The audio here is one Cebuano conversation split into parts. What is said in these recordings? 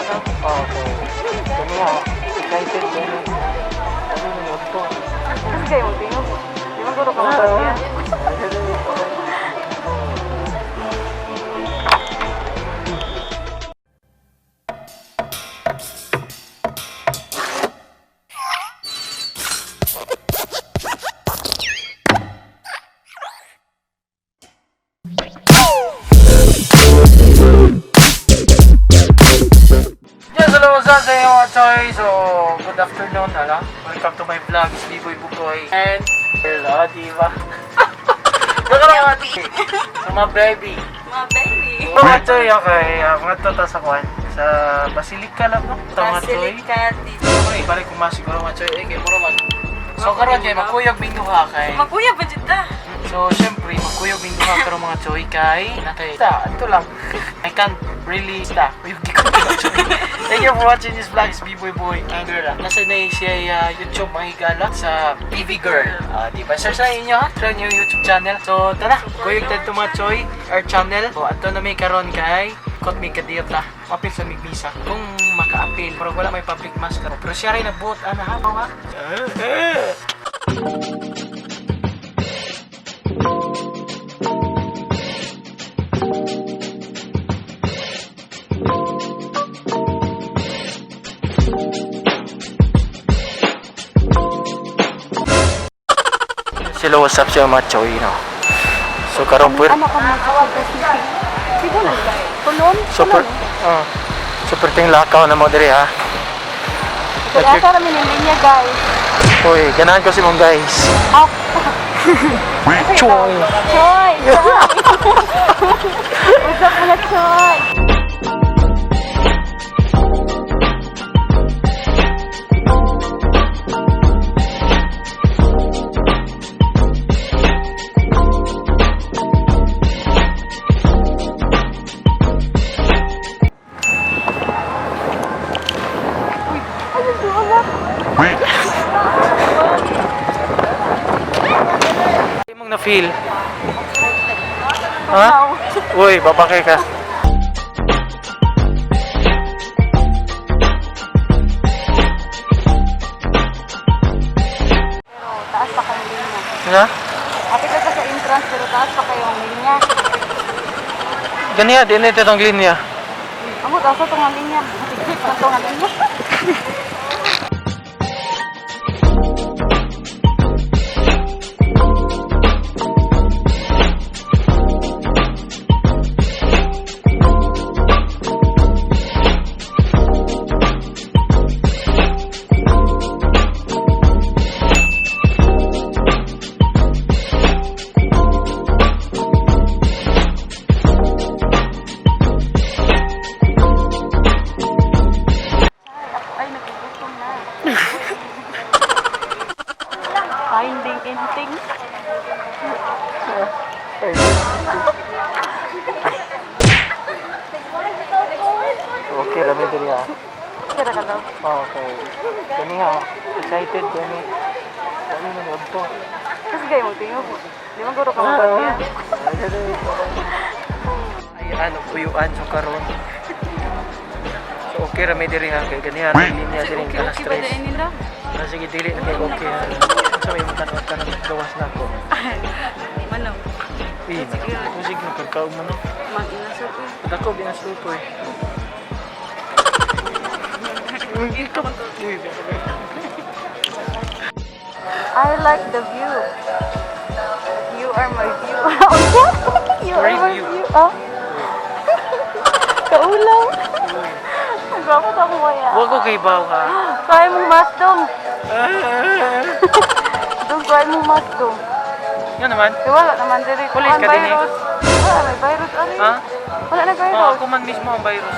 daw. Okay. Kami ha, excited kami. Kami nanood ko. Kasi kayo mo tingog. Di man guro ka mapagyan. Yes, hello, what's up sa inyo mga choy? So, good afternoon, ala. Welcome to my vlog, it's B-Boy Bugoy. And, hello, di ba? So, mga baby. Mga baby. Mga choy, okay. Mga tota sa kwan. Sa Basilica lang, no? Ito, mga choy. Basilica dito. Ay, balik kung masiguro mga choy. Eh, kay mura mag... So, karon kay magkuyog ming duha kay. Magkuya ba dyan ta? So, syempre, magkuyog ming duha karon mga choy kay natay. Ta, ito lang. I can't really stop. Uyog ko mga choy. Thank you for watching this vlog. It's B-Boy Boy. Ang girl, ah. Nasa na siya YouTube mga higala sa PV Girl. Di ba? Search na inyo ha. Try nyo yung YouTube channel. So, tara. Kuyog tayo mga choy. Our channel. So, ato na may karon kay Kot may kadiyot ta. Mapil sa migbisa. Kung maka-appeal, pero wala may public mask karon. Pero siya rin nagbuot ana ha, ha? Sila what's up siya mga choy, no? So karon po Ano ka mga kapag Siguro. Kulon? super super ting lakaw na mo diri ha. Kaya asa namin yung linya, guys. Uy, ganahan ko si mong guys. Oh. Choy. Choy! Choy! What's up mga Choy? Uy, ano doon? Imong na feel. Ha? Uy, babakay ka. Pero taas pa kayong linya. Ha? Ate ka sa entrance pero taas pa kayong linya. Ganiya, din ito itong linya. Amo taas pa tong linya. Tigit man tong linya. Ay, ako ay nagugutom na. Finding anything. Okay, rami diri ha. Kira ka daw. Okay. Ganiya, excited gani. Kami nanood ko. Kasi kayo mo tingog. Di man guro ka mapagyan. Ay, ano, puyuan so karon. So okay rami diri ha kay ganiya ang linya diri Okay, ka okay ba stress. din nila? Ah, sige, dili na kay okay ha. Sa may mga tanong ka gawas na ako. Manong. Eh, sige, pagkaon mo no. Mang inasok eh. Dako binasluto eh. Uy, I like the view. You are my view. You are my Great view. view. Oh. Kaulaw. Ang gwapo ta ko kaya. Huwag ko kay Baw ha. Kaya mong mask dong. Dong, kaya mong mask dong. Nga naman. Eh, wala naman diri. Kulit ka din eh. Virus. Wala may virus ari. Ha? Wala na Oh, virus. ako man mismo ang virus.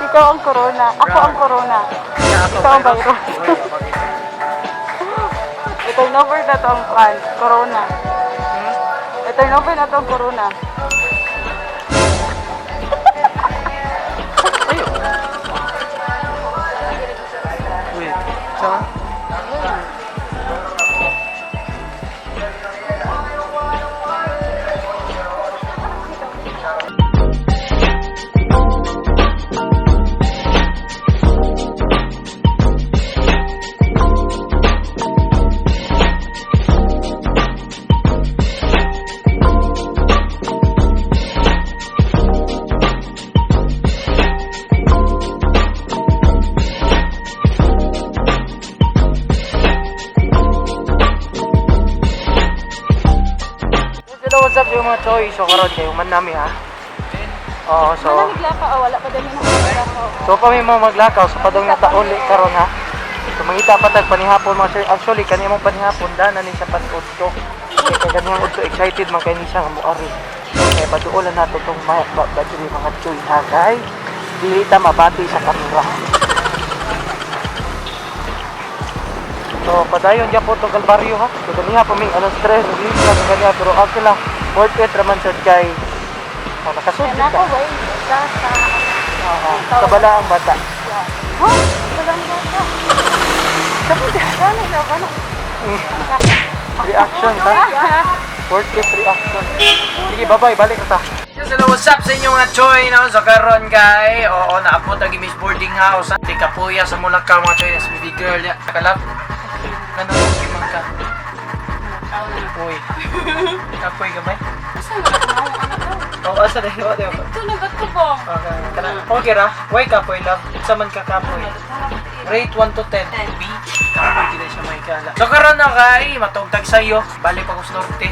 Ikaw ang corona. Ako ang corona. Kaya ako Ikaw ang virus. Uy, babagay. I-turn over na to ang plan. Corona. Hmm? I-turn over na to ang corona. Ayo. Uy, saan? mga choy. So karon kayo man nami ha. Oo, so Wala naglakaw, wala pa dami naglakaw. So pa may mga maglakaw so padong na uli karon ha. So mangita pa tag panihapon, mga choy. Actually kani among panihapon dana ni siya pan-udto. Kay kay ganihang udto excited man kay ni siya nga moari. Kay paduolan nato tong ma ba, ba, diri, mga choy ha kay dili ta mabati sa kamera. So padayon gyapon tong Kalbaryo ha. So ganiha pa ming alas 3 naglinis lang kaniya pero okay lang. Worth it raman sad kay oh, nakasud Kaya ka. ako, way, sa sa Oo. Kabala ang bata. Ha? Wala ang bata. Gani na ba na? Reaction ha? Worth it reaction. Sige, bye-bye. Balik na ta. Yes, hello, what's up sa inyo mga choy? No? So karon kay, oo, naabot ang Miss Boarding House. Ate kapuya sa Mulaka mga choy, sa baby girl. Ya. Kalap. Ano man ka? Uy. Kapoy gamay? Asa na ako? Ano to? Oo, asa na yun? Ito na ba't ko ba? Okay. Kana. Okay ra. Why kapoy love? Sa man ka kapoy? Rate 1 to 10. B. Kapoy gid siya may kala. So karon na kay matugtag sayo. Balik pa ko sa norte.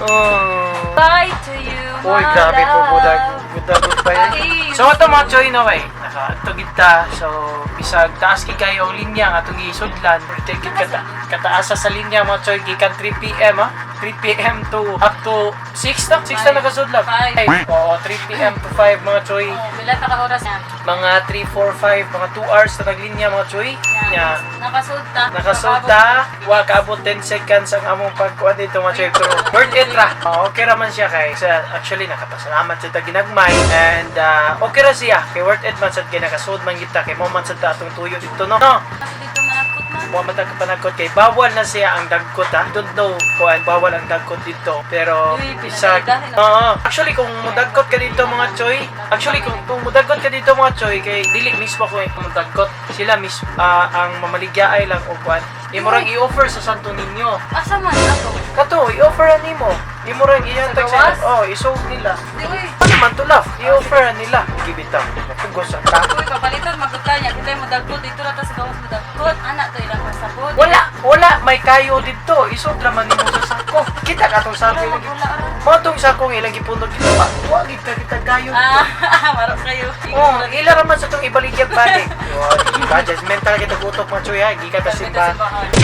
Oh. Bye to you, Uy, my grabe po, love. budag. Budag pa yun. Bye. So, ato mga choy no kay. Nakaatugid ta. So, bisag taas kay kayo ang linya nga atong gisudlan. Take it kata kataasa sa linya mga choy gikan 3 PM ha. 3 PM to up to 6 na. 6 na nakasudlan. 5. Oo, 3 PM to 5 mga choy. Oh, pila ta ka oras na? Mga 3, 4, 5, mga 2 hours na naglinya mga choy. Nya, Nakasud ta. nakasulta, wa kaabot 10 seconds ang among pagkuan dito mga choy pero worth it ra. Oh, okay ra man siya kay sa actually nakapasalamat sa ginagmay and okay ra siya kay worth it man sad kay nakasud man kita kay mo man sad ta atong tuyo dito no. No, Dito managkot man. mo man ta kapanagkot kay bawal na siya ang dagkot ha. Don't know kuan bawal ang dagkot dito pero Uy, isa pinagdadahin. Oo. Actually kung mudagkot ka dito mga choy, actually kung mudagkot ka dito mga choy kay dili mismo kung mudagkot sila mis ang mamaligya ay lang og kuan. Imurang i-offer sa Santo Niño. Asa man ako? Kato, i-offer nimo. Imurang iyantag Sa gawas? sa oh, isold nila. Di uy. Ano man to love? I-offer nila. Give it up. Napugos ang ta. Uy, papalitan magutay niya. Kita mo dagkot dito ra ta sa gawas mo dagkot. Anak to ilang pasabot. Wala, wala may kayo dito. Isod raman nimo sa sako. Kita ka tong sako. Wala, wala, ara. Mo tong sako nga ilang gipunod dito. Wa, wa gid ka kita kayo. Ah, marok kayo. Oh, ila raman sa tong ibaligya balik. Oh, di ba judgmental kita gutok mga chuy ha, gikan ta simbahan.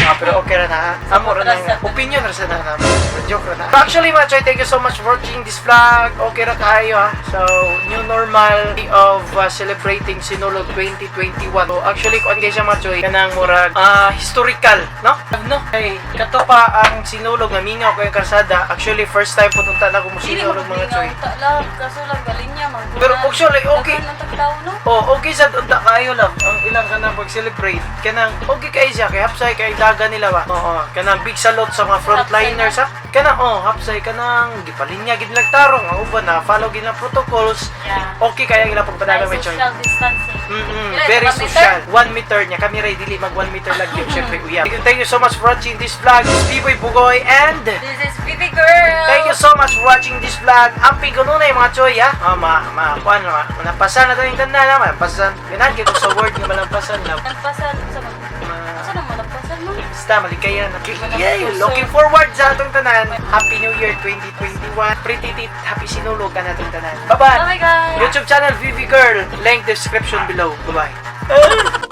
Ah, pero okay ra na ha. Amo ra na nga. Opinion ra sa na naman. Joke ra na. Actually mga choy, thank you so much for watching this vlog. Okay ra kayo ha. So, new normal of celebrating Sinulog 2021. So, actually kuan kay siya mga choy, kanang murag historical, no? No? Kay kato pa ang Sinulog nga mingaw ko yung karsada. Actually first time po tunta na ko mo Dili Sinulog mo mga choy. Ta lang, kaso lang galing niya man. Pero actually, okay. Daghan lang tag tao no. Oh, okay sa unta kayo lang. Ang ilang kanang pag-celebrate. Kanang okay kay siya kay hapsay kay daga nila ba. Oo, kanang big salute sa mga frontliners ha. Kanang oh, hapsay kanang gipalinya gid nilang tarong ang uban na follow gid ang protocols. Yeah. Okay kaya ilang pagpadagan Ay, may choy. social distancing. Ilan, Very 1 meter? social. 1 meter niya. Kami ray dili mag 1 meter lang yun. Syempre uyab. Thank you so much for watching this vlog. It's B-Boy Bugoy and This is Bibi Girl. thank you so much for watching this vlog. Amping ko nunay mga choy ha. Ah, ma, ma, kuan, ma, malampasan na to yung tanan ha. Malampasan. Ganahan ko sa word nga malampasan na. Nagpasan sa mag. Ma, Asa na malampasan mo? basta maligaya na. Yay! Looking forward sa atong tanan. Happy New Year 2021. Pretty tit, happy Sinulog ka na atong tanan. Bye-bye! Bye guys. YouTube channel Vivi Girl. Link description below. Bye-bye.